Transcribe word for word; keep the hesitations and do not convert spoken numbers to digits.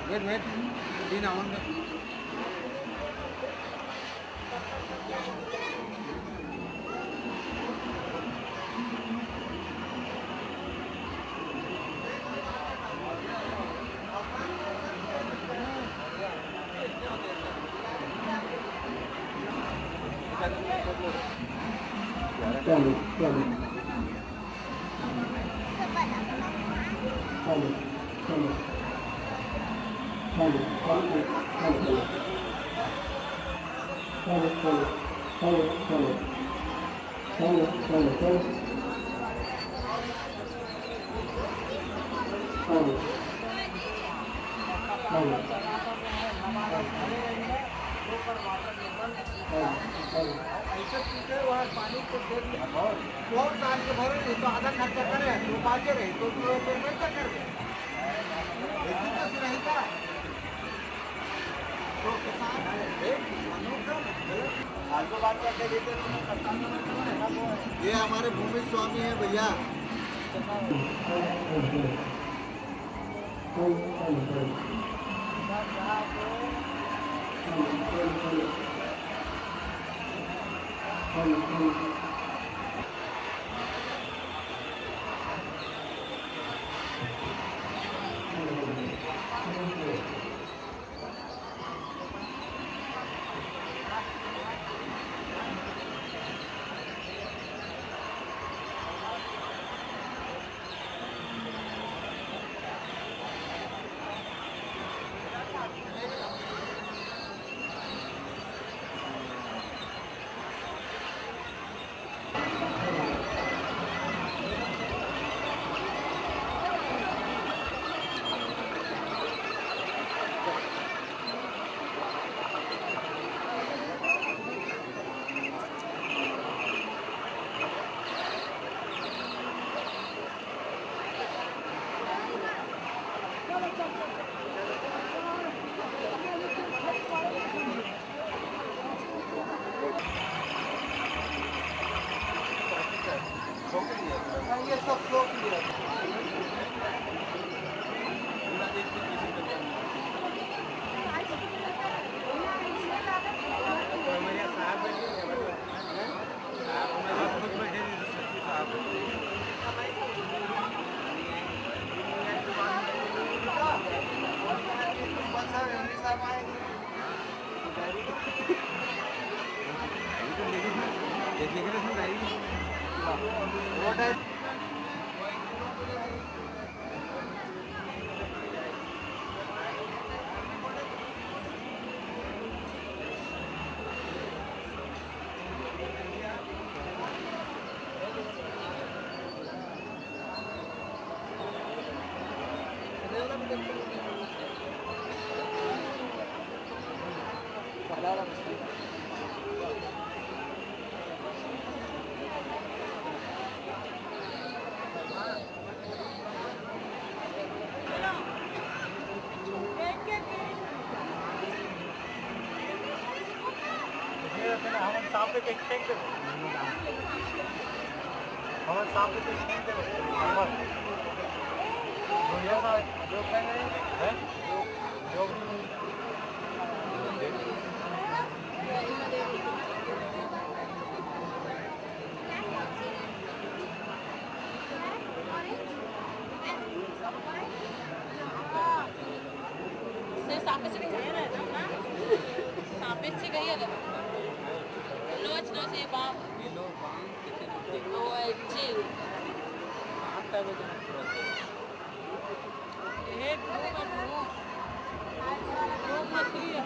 Wait, wait. Dina, on the चलो, चलो। चलो, चलो। चलो, चलो, चलो, चलो। चलो, चलो, चलो, चलो। चलो, चलो, चलो। चलो। चलो। चलो, चलो। ऐसे पीछे वहाँ पानी को दे दिया। बहुत साल के भरे नहीं तो आधा खर्चा करे, तो बाजे रहे, तो, तो, तो खर्चा कर दे। लेकिन तो सुनाई का। तो किसान है, किसानों का मतलब फालतू बात करके देते तो मैं परेशान तो मैं क्यों है? ये हमारे भूमि स्वामी है भैया। हमन सांप के कहीं फेंक देबो। हमन सांप के कहीं फेंक देबो। हमन दुनिया का जो फेंक रही है, जो, जो सांपेर से गई है। लोच, लोच, ये बाम। ये लो, बाम, कितने टूटे। ओ, जी। आठ का भी तो पूरा थे। ये दो का दो। दो का तीन।